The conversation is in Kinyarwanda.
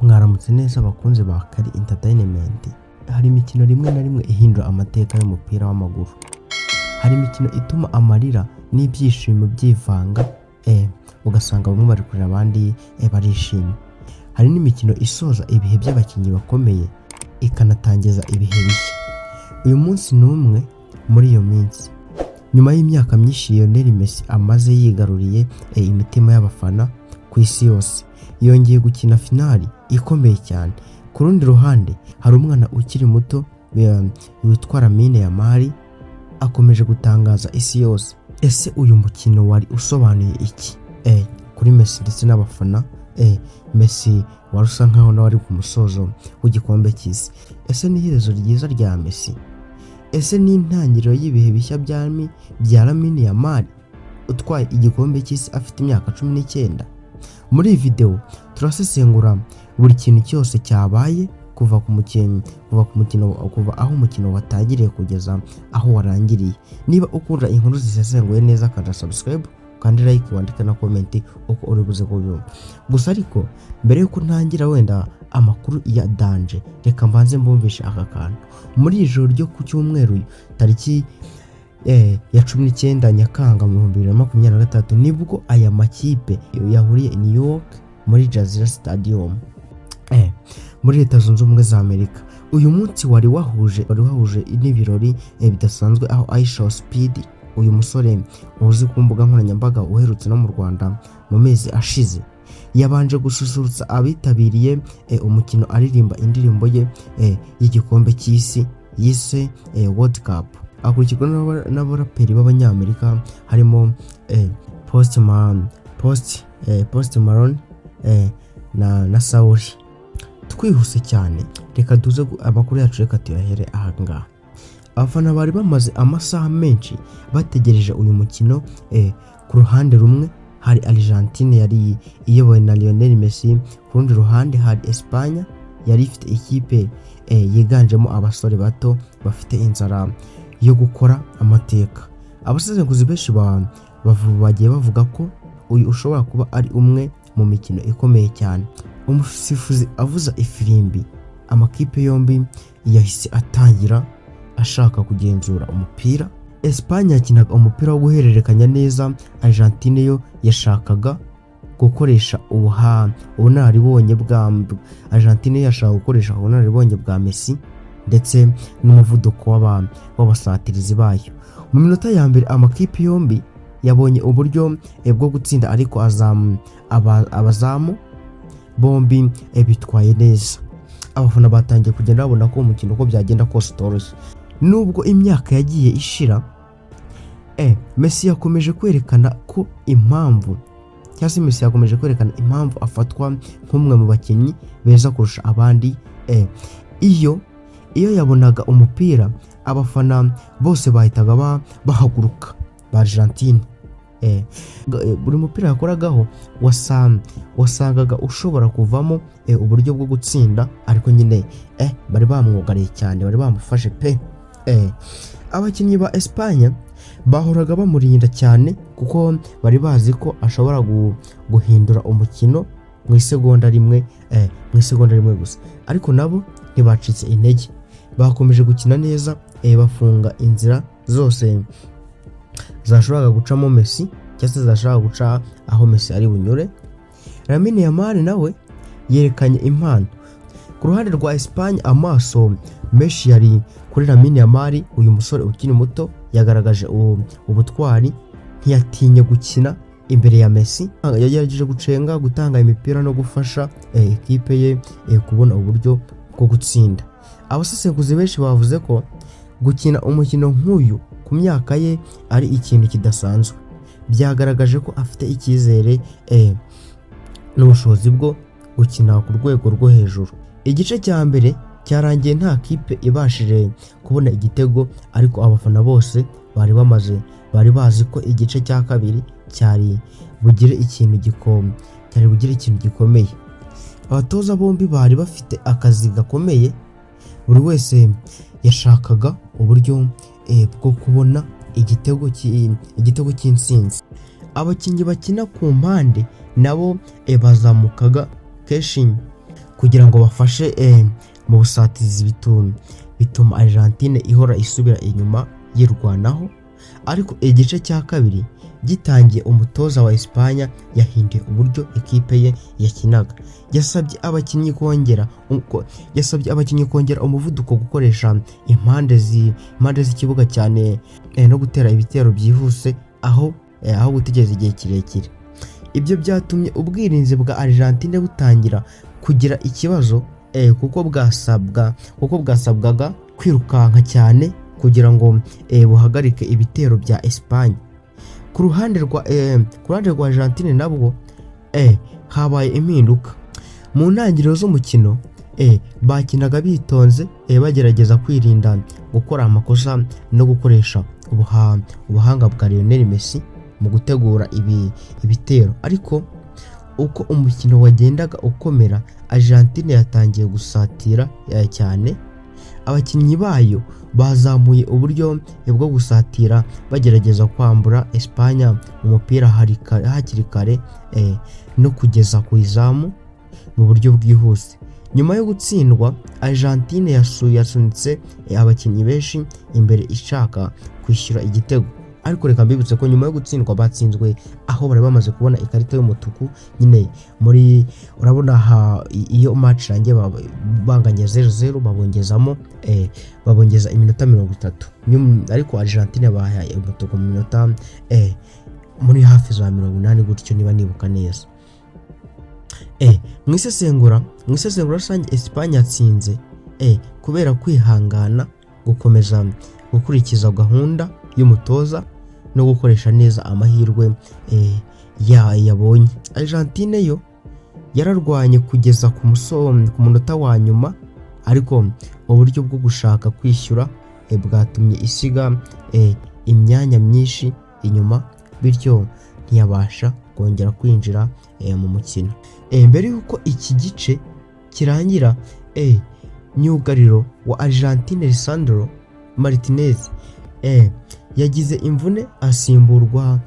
Mwaramutse neza abakunzi ba Kari Entertainment. Hari imikino rimwe na rimwe ihindura amateka y'umupira w'amaguru. Hari imikino ituma amarira n'ibyishimo byivanga, ugasanga bamwe bari kurira abandi barishimye. Hari n'imikino isoza ibihe by'abakinnyi bakomeye ikanatangiza ibihe bishya. Uyu munsi ni umwe muri iyo minsi. Nyuma y'imyaka myinshi Lionel Messi amaze yigaruriye imitima y'abafana ku isi yose, yongeye gukina finali ikomeye cyane. Ku rundi ruhande hari umwana ukiri muto witwa Lamine Yamal akomeje gutangaza isi yose. Ese uyu mukino wari usobanuye iki kuri Messi ndetse n'abafana? Messi wari usa nkaho nawe ari ku musozo w'igikombe cy'isi. Ese ni iherezo ryiza rya Messi? Ese ni intangiriro y'ibihe bishya bya Lamine Yamal utwaye igikombe cy'isi afite imyaka 19? Muri iyi video turasesengura buri kintu cyose cyabaye kuva ku mukino, kuva aho umukino watangiriye kugeza aho warangiriye. Niba ukunda inkuru zisesenguye neza, kanda subscribe, kandi like, wandike na comment uko uri buze kubyumva. Gusa ariko mbere yuko ntangira wenda amakuru ya danger, reka mbanze mbumvishe aka kantu. Muri iri joro ryo ku cyumweru tariki ya 19 Nyakanga mu 2023, nibwo aya makipe yahuriye i New York muri Jazeera Stadium muri Leta Zunze Ubumwe za Amerika. Uyu munsi wari wahuje n'ibirori bidasanzwe, aho IShowSpeed, uyu musore uzi ku mbuga nkoranyambaga uherutse no mu Rwanda mu mezi ashize, yabanje gususurutsa abitabiriye umukino aririmba indirimbo ye y'igikombe cy'isi yise World Cup, akurikirwa n'abaraperi b'Abanyamerika harimo Post Malone na Sauli. Twihuse cyane, reka duze amakuru yacu, reka tuyahere aha ngaha. Abafana bari bamaze amasaha menshi bategereje uyu mukino. Ku ruhande rumwe hari Argentine yari iyobowe na Lionel Messi, ku rundi ruhande hari Espagne yari ifite ikipe yiganjemo abasore bato bafite inzara yo gukora amateka. Abasesenguzi benshi bagiye bavuga ko uyu ushobora kuba ari umwe mu mikino ikomeye cyane. Umusifuzi avuza ifirimbi, amakipe yombi yahise atangira ashaka kugenzura umupira. Espagne yakinaga umupira wo guhererekanya neza, Argentine yo yashakaga gukoresha ubunararibonye bwa Argentine yashakaga gukoresha ubunararibonye bwa Messi ndetse n'umuvuduko w'abasatirizi bayo. Mu minota ya mbere amakipe yombi yabonye uburyo bwo gutsinda, ariko abazamu bombi bitwaye neza. Abafana batangiye kugenda babona ko umukino uko byagenda kose utoroshye. Nubwo imyaka yagiye ishira, Messi yakomeje kwerekana ko impamvu, cyangwa se Messi yakomeje kwerekana impamvu afatwa nk'umwe mu bakinnyi beza kurusha abandi. Iyo yabonaga umupira, abafana bose bahitaga bahaguruka ba Argentine. Buri mupira yakoragaho wasangaga ushobora kuvamo uburyo bwo gutsinda, ariko nyine bari bamwugariye cyane, bari bamufashe pe. Abakinnyi ba Espagne bahoraga bamurinda cyane kuko bari bazi ko ashobora guhindura umukino mu isegonda rimwe, mu isegonda rimwe gusa. Ariko nabo ntibacitse intege, bakomeje gukina neza, bafunga inzira zose zashoboraga gucamo Messi, cyangwa se zashoboraga guca aho Messi ari bunyure. Lamine Yamal nawe yerekanye impano. Ku ruhande rwa Espagne amaso menshi yari kuri Lamine Yamal. Uyu musore ukiri muto yagaragaje ubutwari, ntiyatinye gukina imbere ya Messi. Yagerageje gucenga, gutanga imipira no gufasha ekipe ye kubona uburyo bwo gutsinda. Abasesenguzi benshi bavuze ko gukina umukino nk'uyu ku myaka ye ari ikintu kidasanzwe. Byagaragaje ko afite icyizere n'ubushobozi bwo gukina ku rwego rwo hejuru. Igice cya mbere cyarangiye nta kipe ibashije kubona igitego, ariko abafana bose bari bazi ko igice cya kabiri cyari bugire ikintu gikomeye. Abatoza bombi bari bafite akazi gakomeye, buri wese yashakaga uburyo bwo kubona igitego cy'intsinzi. Abakinnyi bakina ku mpande nabo bazamukaga kenshi. kugira ngo bafashe mu busatirizi, bituma Argentine ihora isubira inyuma yirwanaho. Ariko igice cya kabiri gitangiye, umutoza wa Espagne yahinduye uburyo ekipe ye yakinaga. Yasabye abakinnyi kongera umuvuduko, gukoresha impande z'ikibuga cyane no gutera ibitero byihuse aho gutegereza igihe kirekire. Ibyo byatumye ubwirinzi bwa Argentine butangira kugira ikibazo, kuko bwasabwaga kwirukanka cyane kugira ngo buhagarike ibitero bya Espagne. Ku ruhande rwa Argentine nabwo habaye impinduka. Mu ntangiriro z'umukino bakinaga bitonze, bagerageza kwirinda gukora amakosa no gukoresha ubuhanga bwa Lionel Messi mu gutegura ibitero. Ariko uko umukino wagendaga ukomera, Argentine yatangiye gusatira cyane. Abakinnyi bayo bazamuye uburyo bwo gusatira, bagerageza kwambura Espagne umupira hakiri kare no kugeza ku izamu mu buryo bwihuse. Nyuma yo gutsindwa, Argentine yasunitse abakinnyi benshi imbere ishaka kwishyura igitego. Ariko reka mbibutse ko nyuma yo gutsindwa, batsinzwe aho bari bamaze kubona ikarita y'umutuku nyine. Muri urabona ha, iyo match irangiye banganya 0-0, babongezamo babongeza iminota 30. Ariko Argentine bahaye umutuku mu minota muri hafi za 80 gutyo, niba nibuka neza. Mu isesengura rusange, Espagne yatsinze kubera kwihangana, gukomeza gukurikiza gahunda y'umutoza no gukoresha neza amahirwe yabonye. Argentine yo yararwanye kugeza ku munota wa nyuma, ariko uburyo bwo gushaka kwishyura bwatumye isiga imyanya myinshi inyuma, bityo ntiyabasha kongera kwinjira mu mukino. Mbere y'uko iki gice kirangira, myugariro wa Argentine Lisandro Martinez yagize imvune, asimburwa